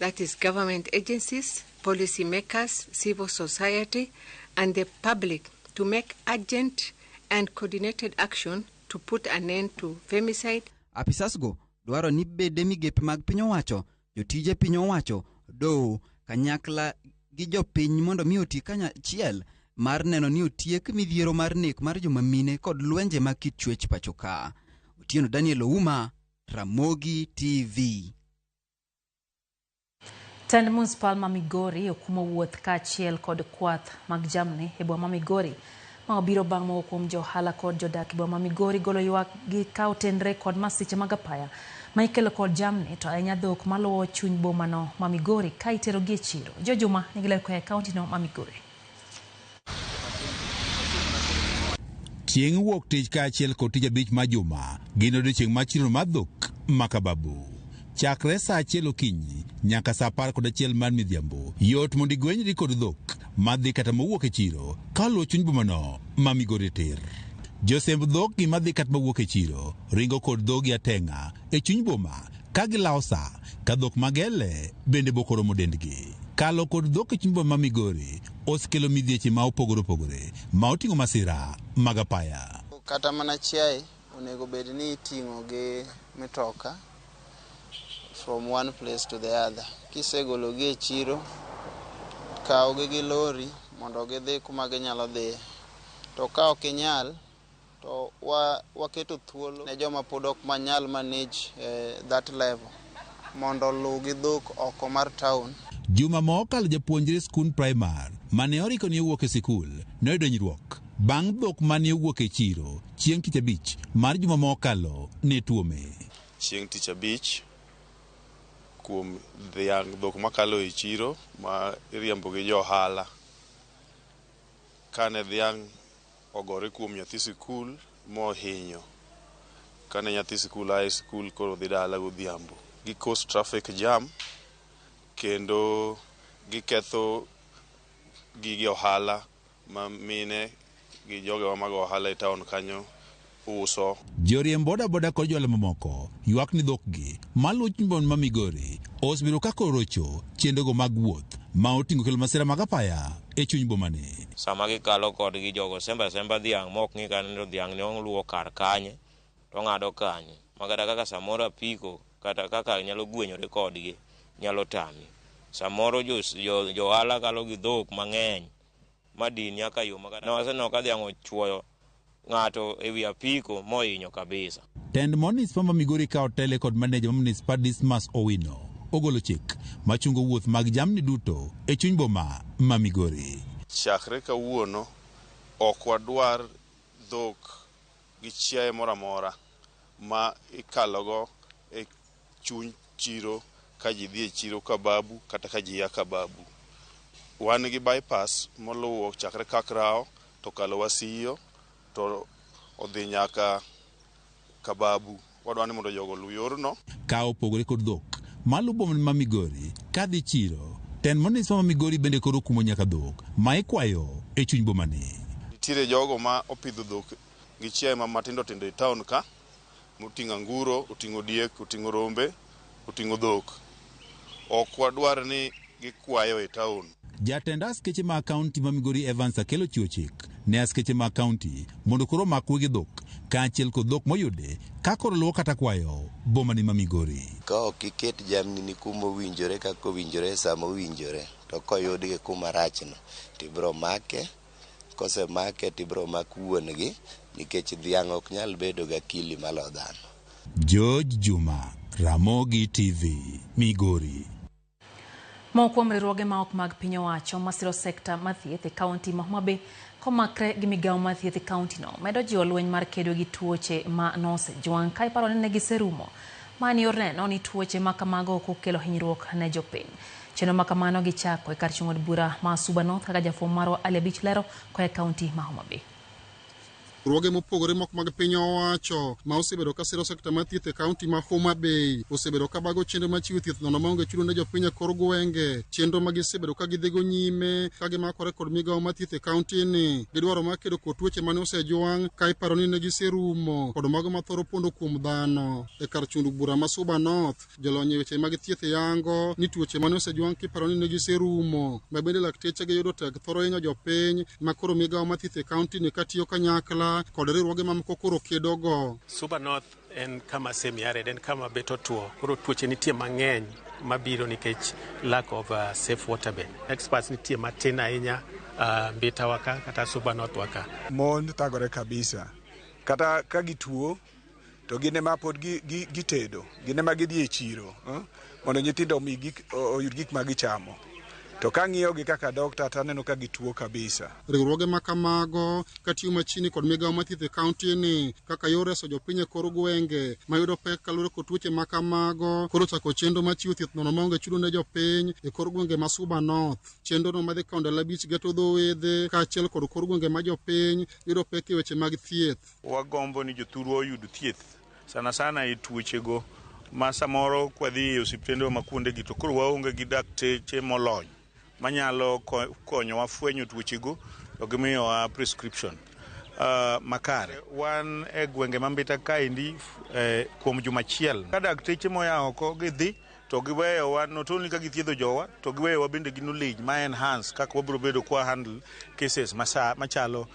that is government agencies, policy makers, civil society, and the public to make urgent and coordinated action to put an end to femicide. Apisasgo dwaro ni bede migepe mag piny owacho, jotije piny owacho, doho, kanyakla gi jopiny mondo mi oti kanyachiel mar neno ni otiek midhiero mar nek mar joma mine kod lwenje mag kit chwech pacho ka. Otieno Daniel Ouma, Ramogi TV. Tend Municipal ma Migori okumo wuoth kaachiel kod kwath mag jamni e boma ma Migori ma obiro bang' moko kuom johala kod jodak e boma ma Migori golo ywak gi ka otenre kod masiche mag apaya ma ikelo kod jamni to ahinya dhok maluwo chuny bomano ma Migori ka iterogi e chiro. Jo Juma nigi ler koa e kaontino ma Migori. Chieng' wuok tich kaachiel kod tich abich ma juma gin odiochieng' mar chiro mar dhok ma Kababu. Chakre saa achiel okinyi nyaka saa 11 mar midhiambo, yot mondo igwenyri kod dhok madhi kata mowuok e chiro kaluwo chuny bomano ma Migori tir. Josemb dhok gi madhi kata mawuok e chiro ringo kod dhogi ateng'a e chuny boma ka gilawo sa ka dhok magele bende bok oromo dendgi. Kalo kod dhok e chuny boma ma Migori osekelo midhieche ma opogore opogore ma oting'o masira mag apaya. Kata mana chiaye onego bed ni iting'o gi mitoka from one place to the other. Kisegologi e chiro, kawgi gi lori mondo gidhi kuma ginyalo dhiye. To ka ok inyal, to waketo thuolo ne joma pod ok manyal manage that level mondo oluw gi dhok oko mar town. Juma ma okalo japuonjre skund primar mane oriko ni owuok e sikul noyudo hinyruok bang' dhok mane owuok e chiro chieng' tich abich mar juma ma okalo ne tuome. Chieng' tich abich kuom dhiang' dhok makalo e chiro ma iriembo gi johala. Kane dhiang' ogore kuom nyathi sikul mohinyo. Kane nyathi sikul ae sikul koro dhi dala godhiambo. Gi cause traffic jam kendo giketho gige ohala ma mine gi jogewa mag ohala e town kanyo uso. Joriemb boda boda kod johala mamoko ywak ni dhokgi maluwo chuny boma ma Migori osebedo kaka orocho chenrogo mag wuoth ma oting'o kelo masira mag apaya e chuny bomani. Sama gikalo kodgi jogo semba semba dhiang' mok ng'i kata ni dhiang' ni oluwo kar kanye to ong'ado kanye. Makata kaka samoro apiko kata kaka nyalo gwenyore kodgi nyalo tami. Samoro jo ohala kalo gi dhok mang'eny madin nyaka yo makata. Nawaseneno ka dhiang' ochuoyo ng'ato ewi apiko mohinyo kabisa. Tend Municipal ma Migori ka otele kod maneja ma Municipal Dismas Owino ogolo chik machungo wuoth mag jamni duto e chuny boma ma Migori. Chakre kawuono ok wadwar dhok gi chiaye moro amora ma ikalogo e chuny chiro ka ji dhi e chiro Kababu kata ka ji ya Kababu. Wan gi bypass moluwo chakre Kakrao to kalo Wasiyo to odhi nyaka Kababu. Wadwa ni mondo jogo oluw yorno. Ka opogore kod dhok maluwo boma ma Migori kadhi chiro, tend Municipal ma Migori bende koro okumo nyaka dhok ma ikwayo e chuny bomani. Nitiere jogo ma opidho dhok gi chiaye ma matindo tindo e town ka, moting'o anguro, oting'o diek, oting'o rombe, oting'o dhok, ok wadwar ni gikwayo e town. Jatend askeche mag kaunti ma Migori Evans Akelo chiwo chik ne askeche mag kaunti mondo koro omak wegi dhok kaachiel kod dhok moyudi ka koro luwo kata kwayo bomani ma Migori. Ka ok iket jamni ni kuma owinjore kaka owinjore sama owinjore to koyudgi kuma rachno to ibiro make, kosemake to ibiro mak wuon gi nikech dhiang' ok nyal bedo gi akili malo dhano. George Juma, Ramogi TV, Migori. Moko kuom riwruoge ma ok mag piny owacho masiro sekta mar thieth e kaunti ma Homa Bay komakre gi migawo mar thieth e kaunti no medo jiwo lweny mar kedo gi tuoche ma nosejwang' ka iparo ni ne giserumo. Mani yor neno ni tuoche ma kamago ok okelo hinyruok ne jopiny. Chenro ma kamano gichako e kar chung' od bura ma Suba North kaka jafwambo marwa Ali Abich lero koa e kaunti ma Homa Bay. Riwruoge mopogore moko mag piny owacho ma osebedo ka siro sekta mar thieth e kaunti ma Homa Bay osebedo ka bago chenro mar chiwo thieth nono maonge chudo ne jopiny e kor gwenge. Chenro ma gisebedo ka gidhigo nyime ka gimakore kod migawo mar thieth e kaunti ni gidwaro mar kedo kod tuoche mane osejwang' ka iparo ni ne giserumo kod mago mathoro pondo kuom dhano. E kar chung' bura ma Suba North, jolony e weche mag thieth yango ni tuoche mane osejwang' kiparo ni ne giserumo ma bende lakteche giyudo tek thoro hinyo jopiny ma koro migawo mar thieth e kaunti ni katiyo kanyakla kod riwruoge mamoko koro kedogo. Suba North en kama semi-arid, en kama bet otuo. Koro tuoche nitie mang'eny mabiro nikech lack of safe water bed. Experts nitie matin ahinya Mbita waka kata Suba North waka. Mon thagore kabisa. Kata ka gituo to gin ema pod gitedo, gin ema gidhi e chiro mondo nyithindo oyud gik ma gichamo. To ka ng'iyogi kaka dokta to aneno ka gituo kabisa. Riwruoge ma kamago katiyo machiegni kod migawo mar thieth e kaunti ni kaka yor reso jopiny e kor gwenge mayudo pek kaluwore kod tuoche ma kamago koro chako chenro mar chiwo thieth nono maonge chudo ne jopiny e kor gwenge ma Suba North. Chenro no madhi kawo ndalo 5 geto dho wedhe kaachiel kod kor gwenge ma jopiny yudo pek e weche mag thieth. Wagombo ni jothurwa oyud thieth sana sana e tuochego ma samoro kwadhi e osiptende ma kuondegi to koro waonge gi dakteche molony manyalo konyowa fwenyo tuochego to gimiyowa prescription makare. Wan e gwenge ma Mbita kaendi kuom juma achiel ka dakteche moya oko gidhi to giweyowa not only ka githiedho jowa to giweyowa bende gi knowledge ma enhance kaka wabiro bedo kwa handle cases machalo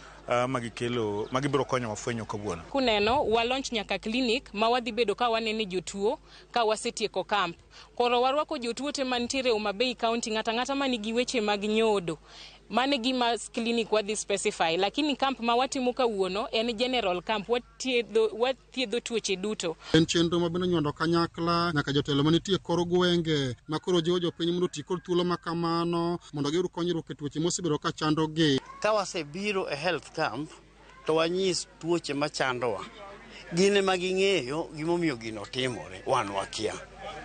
magikelo magibiro konyowa fwenyo kawuono. Kuneno wa launch nyaka clinic ma wadhi bedo ka wanene jotuo ka wasetieko camp. Koro warwako jotuo te mantiere Homa Bay County, ng'ata ng'ata manigi weche mag nyodo. Mane gima clinic wadhi specify, lakini camp ma watimo kawuono en general camp, wathiedho tuoche duto. En chenro ma bende onywando kanyakla nyaka jotelo manitie kor gwenge ma koro jiwo jopiny mondo oti kod thuolo ma kamano mondo giyud konyruok e tuoche mosebedo ka chandogi. Ka wasebiro e health camp to wanyis tuoche machandowa. Gin ema ging'eyo gimomiyo gino timore, wan wakia.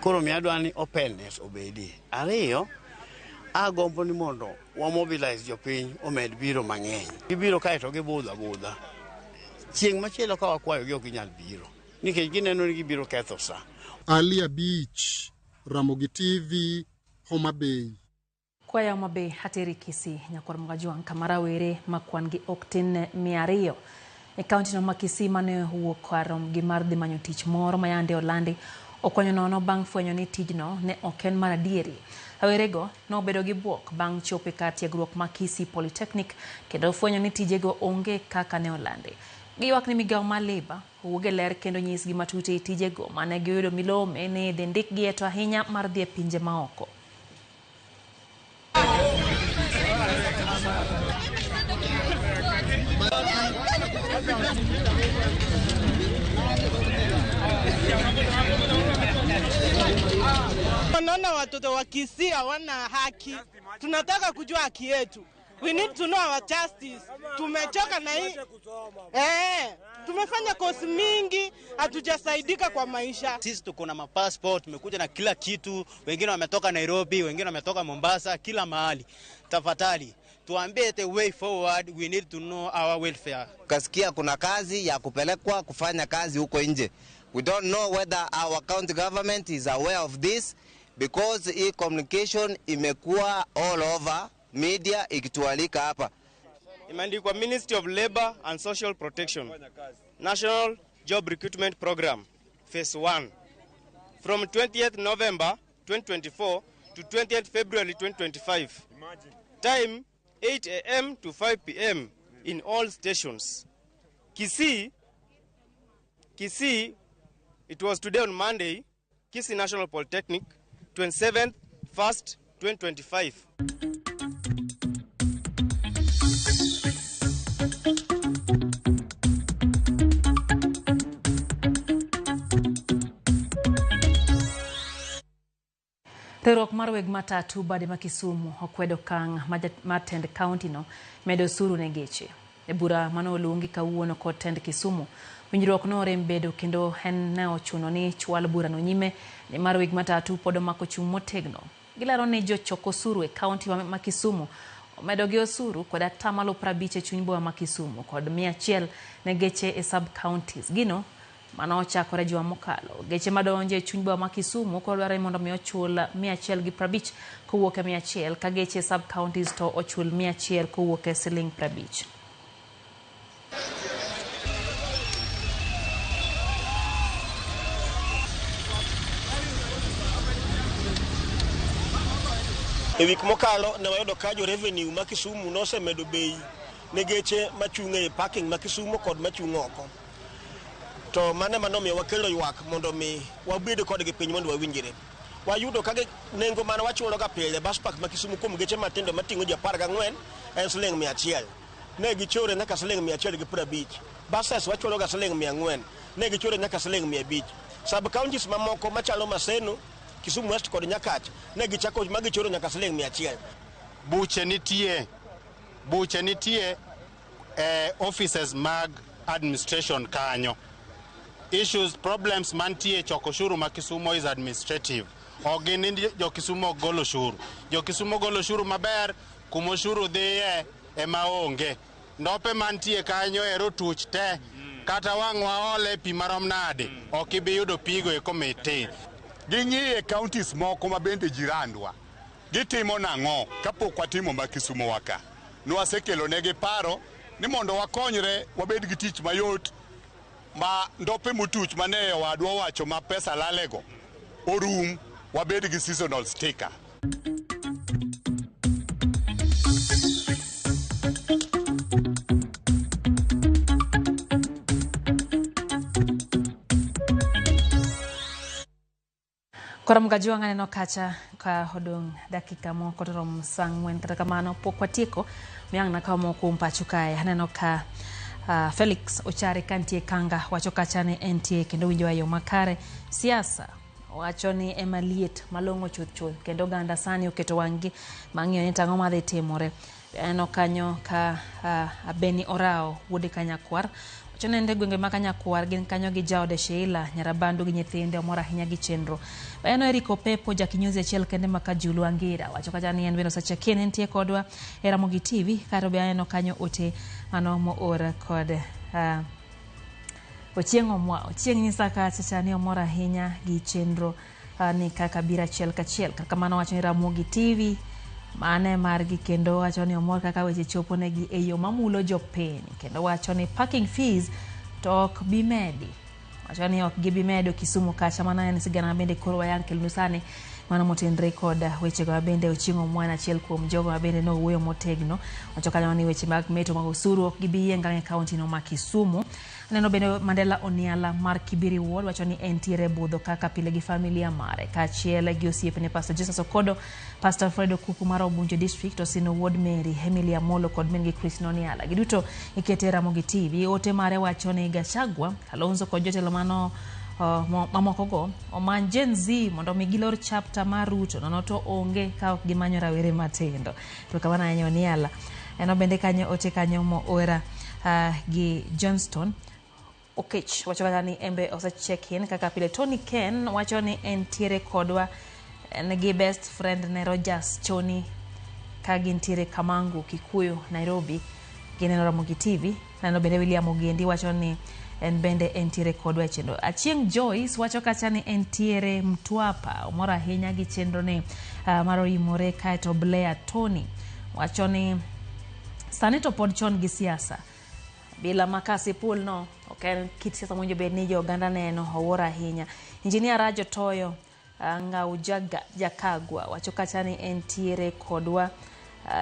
Koro miyo adwa ni openness obedie. Ariyo, agombo ni mondo wa mobilize jopiny omed biro mang'eny. Gibiro kae to gibudho abudha. Chieng' machielo ka wakwayogi ok ginyal biro nikech gineno ni gibiro ketho sa. Ali Abich, Ramogi TV, Homa Bay. Kwaya Homa Bay ateri Kisii nyakwar Mgajwang' kama rawere ma kwan gi ok tin 200 e kaunti no ma Kisii mane owuok kar romgi mar dhi manyo tich moro ma yande olandi okwanyo nono bang' fwenyo ni tijno ne ok en mar adieri. Rawerego nobedo gi bwok bang' chopo e kar tiegruok ma Kisii Polytechnic kendo fwenyo ni tijego onge kaka ne olandi. Giywak ni migawo mar Labour owuog e ler kendo nyisgi matut e tijego mane giyudo milome ni idhi ndikgi to ahinya mar dhi e pinje maoko. Naona watoto wa Kisii hawana haki. Tunataka kujua haki yetu. We need to know our justice. Tumechoka na hii. Tumefanya kosi mingi, hatujasaidika kwa maisha. Sisi tuko na mapassport, tumekuja na kila kitu. Wengine wametoka Nairobi, wengine wametoka Mombasa, kila mahali. Tafadhali tuambie the way forward, we need to know our welfare. Kasikia kuna kazi ya kupelekwa kufanya kazi huko nje. We don't know whether our county government is aware of this because hii communication imekuwa all over media ikitualika hapa. Imeandikwa Ministry of Labor and Social Protection, National Job Recruitment Program, Phase 1. from 20th November 2024 to 20th February 2025. Time 8 a.m. to 5 p.m. in all stations. Kisii, Kisii, it was today on Monday, Kisii National Polytechnic, 27th 1st 2025. Riwruok mar weg matatu bade ma Kisumu okwedo okang' mar tend kaunti no medo osuru ne geche. E bura mane oluongi kawuono kod tend Kisumu, winjruok norem bedo kendo en ne ochuno ni chwal burano nyime nimar weg matatu pod omako chung' motegno. Gilero ni jochok osuru e kaunti ma Kisumu omedo gi osuru kod atamalo 50 e chuny boma ma Kisumu kod 100 ne geche e sub counties. Gino mano ochakore juma mokalo. Geche madonjo e chuny boma ma Kisumu koro dwaro mondo mi ochul 150 kowuok e 100 ka geche sub counties to ochul 100 kowuok e siling 50. E wik mokalo ne wayudo ka jo revenue ma Kisumu nosemedo bei ne geche machung' e parking ma Kisumu kod machung' oko. To mano ema nomiyo wakelo ywak mondo mi wabed kodgi piny mondo wawinjre. Wayudo ka nengo mane wachulo ga pile bus park ma Kisumu kuom geche matindo mating'o ji 14 en siling 100. Ne gichore nyaka siling 150. Buses wachulo ga siling 400. Ne gichore nyaka siling 500. Sub counties mamoko machalo Maseno, Kisumu West kod Nyakach ne gichako ma gichoro nyaka siling 100. Buche nitie e offices mag administration kanyo. Issues, problems mantie choko ushuru ma Kisumu is administrative. Ok gin ni jo Kisumu ok gol ushuru. Jo Kisumu golo ushuru maber, kuma ushuru dhiye ema onge. Ndope mantie kanyo ero tuch te. Kata wang' waole pi marom nade, ok ibi yudo pigo eko matin. Ging'iye counties moko ma bende jirandwa. Gitimo nang'o kapok watimo ma Kisumu waka? Nwasekelo negi paro ni mondo wakonyre wabed gi tich mayot ma ndope motuch mane owadwa owacho ma pesa lalego orum, wabed gi seasonal sticker. Koro Mgajuang' aneno kacha ka odong' dakika moko to rom saa 4, kata kamano pok watieko miang' nakaw moko kuom pacho kae. Aneno ka Felix Ochare kantie Kanga wacho kacha ni entie kendo winjo e yo makare. Siasa wacho ni ema liet malong'o chuth chuth kendo oganda sani oketo wang'gi mang'iyo ni tang'o madhi timore. Aneno kanyo ka Abeni Orao wuode Kanyakwar wacho ni en e gwenge ma Kanyakwar gin kanyo gi jaode Sheila Nyarabandu gi nyithinde omor ahinya gi chenro. Aneno Eric Opepo jakinyozi achiel kende ma Kajulu Angira wacho kacha ni en bende osecheken entie kodwa e Ramogi TV. Kato be aneno kanyo ote mano moor kod Ochieng' Omwa. Ochieng' nyisa kacha cha ni omor ahinya gi chenro ni kaka biro achiel kachiel. Kata kamano wacho ni Ramogi TV mane margi kendo wacho ni omor kaka weche chopo negi e yo mamulo jopiny kendo wacho ni parking fees to ok bi medi. Wacho ni ok gibi medo Kisumu kacha. Mano en sigana bende koro wayang kelonu sani mano motenre kod wechego mabende Ochieng' Omwa en achiel kuom jogo mabende nowuoyo motegno. Wacho kanyo ni weche mag meto mag osuru ok gibi yie ngang' e kaunti no ma Kisumu. Aneno bende Mandela Oniala mar Kibiri Ward wacho ni entiere budho kaka pile gi familia mare kaachiel gi osiepne Pastor Jesus Okodo, Pastor Alfredo Kuku mar Obunjo District, Osino Wuod Mary, Emily Amolo kod min gi Chris Noniala. Giduto ikete Ramogi TV. Ote mare wacho ni Gachagua, Kalonzo kod jotelo mano mamokogo omany Gen Z mondo mi gilor chapter mar Ruto nono to onge ka ok gimanyo rawere matindo. To kamano ahinya Oniala. Eno bende kanyo ote kanyo moora gi Johnston Okech wacho kata ni embe ose check in kaka pile. Tony Ken wacho ni entiere kodwa en gi best friend ne Rogers Choni ka gintiere Kamangu, Kikuyu, Nairobi. Gineno Ramogi TV. Neno bende William Ogendi wacho ni en bende entiere kodwa e chenro. Achieng' Joyce wacho kacha ni entiere Mtwapa, omor ahinya gi chenro ni mar oimore. Kaeto Blair Tony wacho ni sani to pod chon gi siasa bila makasi pool no ok Ok en kit siasa mowinjo bed ni jo oganda neno, owuoro ahinya. Injinia Rajo Toyo Ngau Jakagwa wacho kacha ni entiere kodwa,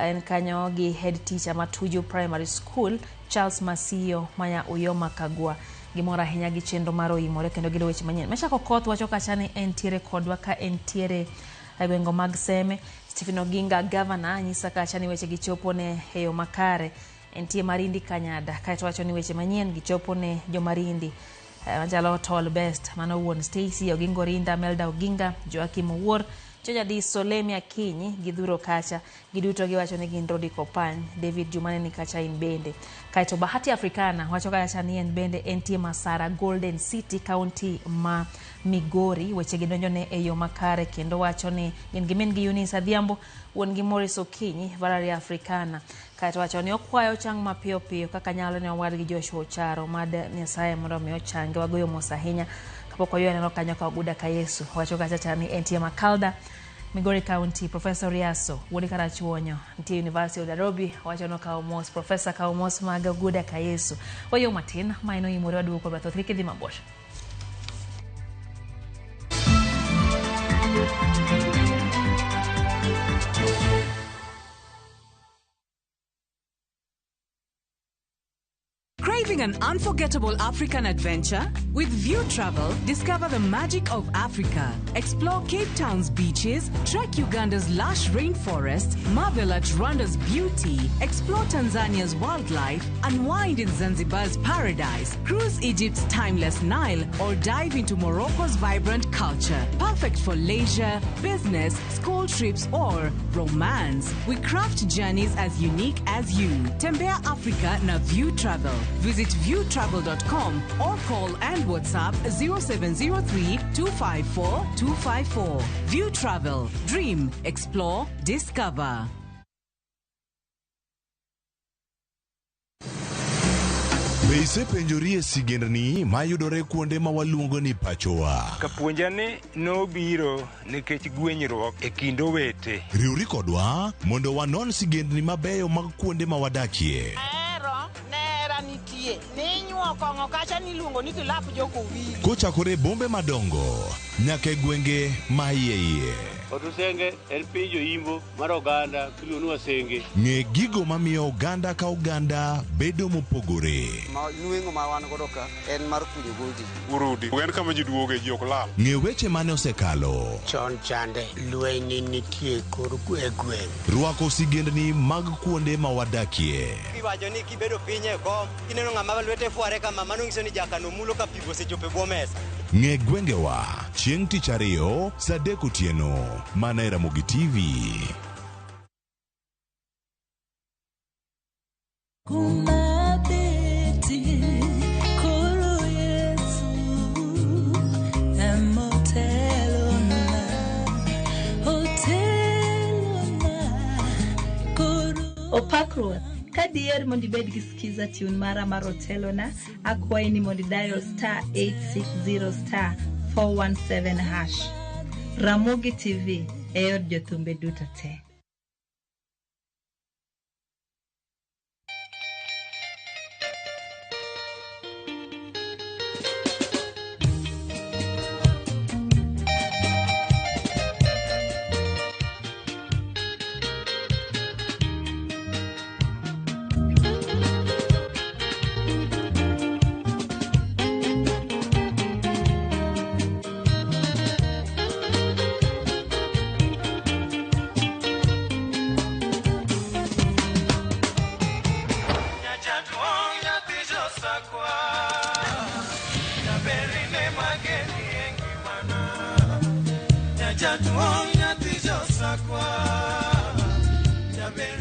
en kanyo gi head teacher ma Tuju Primary School Charles Masiyo maya Uyoma Kagwa. Gimor ahinya gi chenro mar oimore kendo gilo weche manyien. Meshak Okoth wacho kacha ni entiere kodwa ka entiere e gwengo mag Seme. Stephen Oginga governor nyisa kacha ni weche gichopo ne e yo makare. Entie Marindi Kanyada kaeto wacho ni weche manyien gichopo ne jo Marindi. Machalo Tall Best mano wuon Stacy Ogingo Rinda, Melda Oginga, Joakim Owuor, Chojadi Solemi Akinyi gi Dhuro kacha giduto giwacho ni gin Rodi Kopany. David Jumane ni kacha in bende. Kaeto Bahati Africana wacho kacha ni en bende entie Masara Golden City County ma Migori. Weche gidonjo ne e yo makare kendo wacho ni gin gi min gi Eunice Adhiambo, wuon gi Morris Okinyi, Valerie Africana. Kaeto wacho ni okwayo chang mapiyo piyo kaka nyalo ne owadgi Joshua Ocharo mad Nyasaye mondo mi ochange. Wagoyo mos ahinya kapok wayueyo neno kanyo ka Oguda ka Yesu wacho kacha cha ni entie Makalda Migori County. Professor Riaso wuod Karachuonyo nitie University of Nairobi wacho no kawo mos. Professor kawo mos mag Oguda ka Yesu. Wayo matin ma en oimore waduogo kod mathoth kik idhi mabor. Craving an unforgettable African adventure? With View Travel, discover the magic of Africa. Explore Cape Town's beaches, trek Uganda's lush rainforests, marvel at Rwanda's beauty, explore Tanzania's wildlife, unwind in Zanzibar's paradise, cruise Egypt's timeless Nile, or dive into Morocco's vibrant culture. Perfect for leisure, business, school trips, or romance. We craft journeys as unique as you. Tembea Africa na View Travel. Visit viewtravel.com or call and WhatsApp 0703 254 254. View Travel. Dream, explore, discover. Be isepenjori e sigendni mayudore kuonde ma waluongo ni pachowa? Kapuonja ni nobiro nikech gwenyruok e kind owete. Riwri kodwa mondo wanon sigendni mabeyo mag kuonde ma wadakie. Ahero nera nitie ninyuo kong'o kacha niluongo ni kilap jokowili. Kochakore e bombe madongo nyaka e gwenge ma iye iye. Otusenge en piny joimbo mar oganda miluongo ni Wasenge. Ng'e gigo mamiyo oganda ka oganda bedo mopogore. Ma nweng'o ma wan godo ka en mar kunyo godi. Urudi. En kama ji duoge ji ok lal. Ng'e weche mane osekalo. Chon chande lweny nitie kor e gweng'. Rwako sigendni mag kuonde ma wadakie. Iwacho ni kibedo piny e kom, kineno ng'ama lwete fware kama, mano nyiso ni jakano mulo ka pi osechopo e bwo mesa. Ng'e gwengewa chieng' tich ariyo saa 3 otieno mana e Ramogi TV. Kumabeti koro Yesu emotelona, otelona koro. Opak Ruoth, ka diher mondo ibed gi Skiza tune mara mar Otelona, akwayi ni mondo idial star 860 star 417 hash. Ramogi TV e od jothumbe duto te.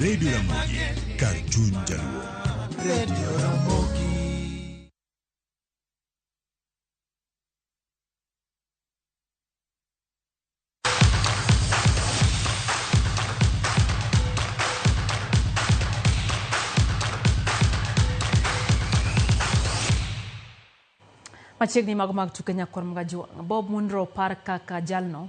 Radio Ramogi, kar chuny Jaluo. Radio Ramogi. Machiegni mago mag tuke nyakwar Magajuang. Bob Munro par kaka jalno